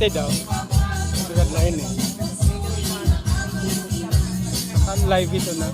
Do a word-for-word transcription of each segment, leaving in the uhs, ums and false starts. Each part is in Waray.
Daw. Sugad na ini. Naka-live ito na.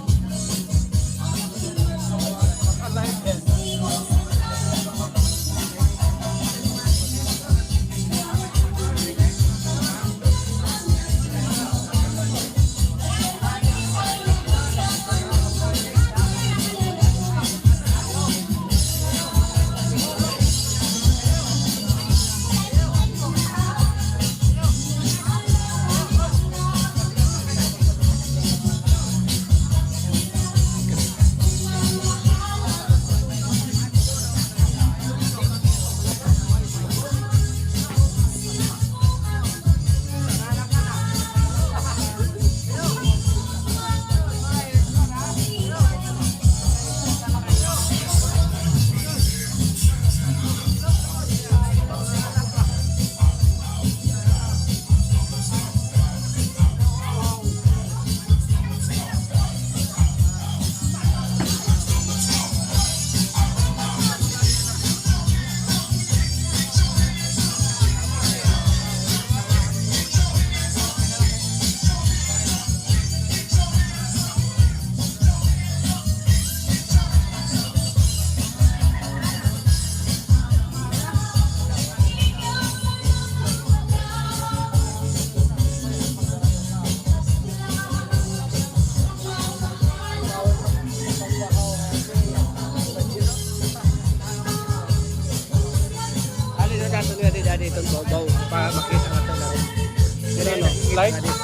Ali na dato niya di dadi itong baw-baw pa makita nga ito na. Pero ano, like? Dadi, oo.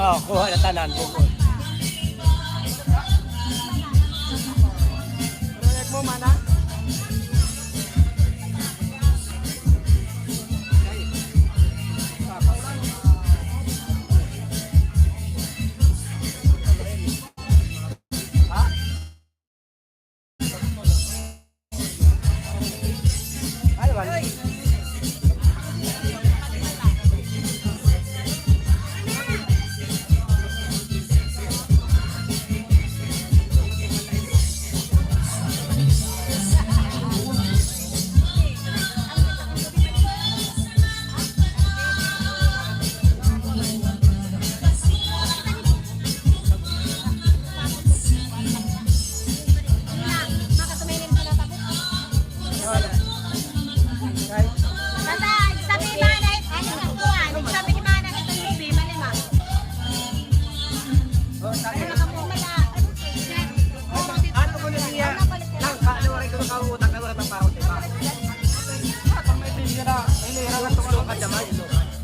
Oh, kuha na tanan, bukod. Mo, mana?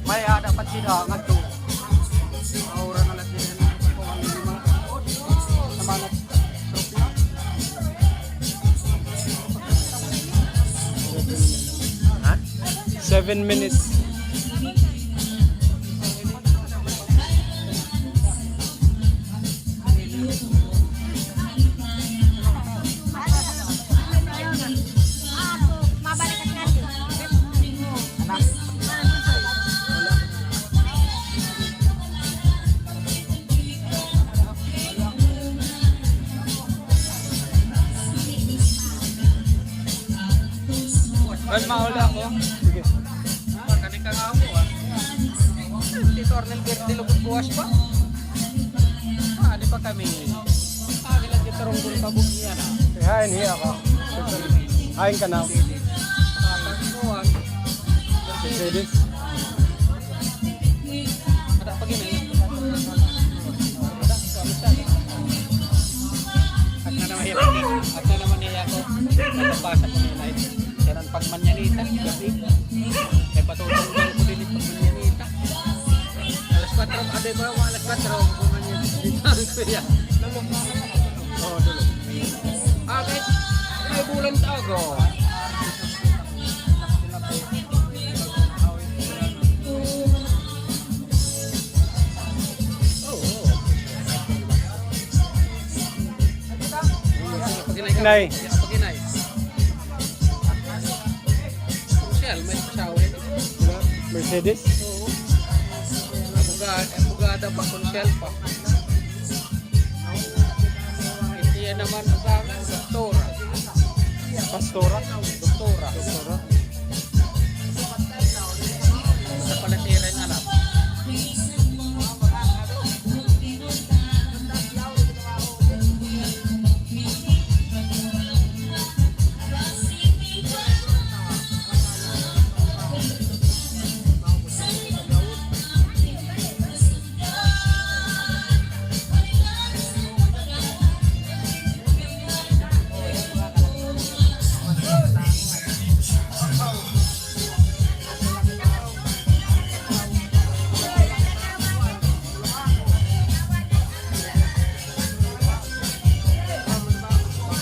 May, ah, dapat sila ngadto. Aura na lang din. Sa mga tropya. Ha? Seven minutes. Mauli ako. Sige. Kani ka nga ako, ah. Tito Arnel Verde, lugod buwas pa. Ah, di pa kami. Ah, ilang gitarong gulpabog niya na. Hain hiya ka. Hain ka na. Mercedes. Ada pa gini. At na naman hiya. At na naman hiya ako. Nabasa ko na yun. Kaya nang pagmanyanita, gabi. Kaya patutunggal ko din yung pagmanyanita. Alas kwatro, abay ba, alas kwatro, pagmanyanita. Kuya. Oo, dulo. Ah, kahit may bulan tawag, oh. Oo, oo. Nay. Paginay. Konsehal, may asawa ito. Mercedes? Oo. Abogada, abogada pa, konsehal pa. Siya naman, doktora. Pastora? Doktora. Doktora.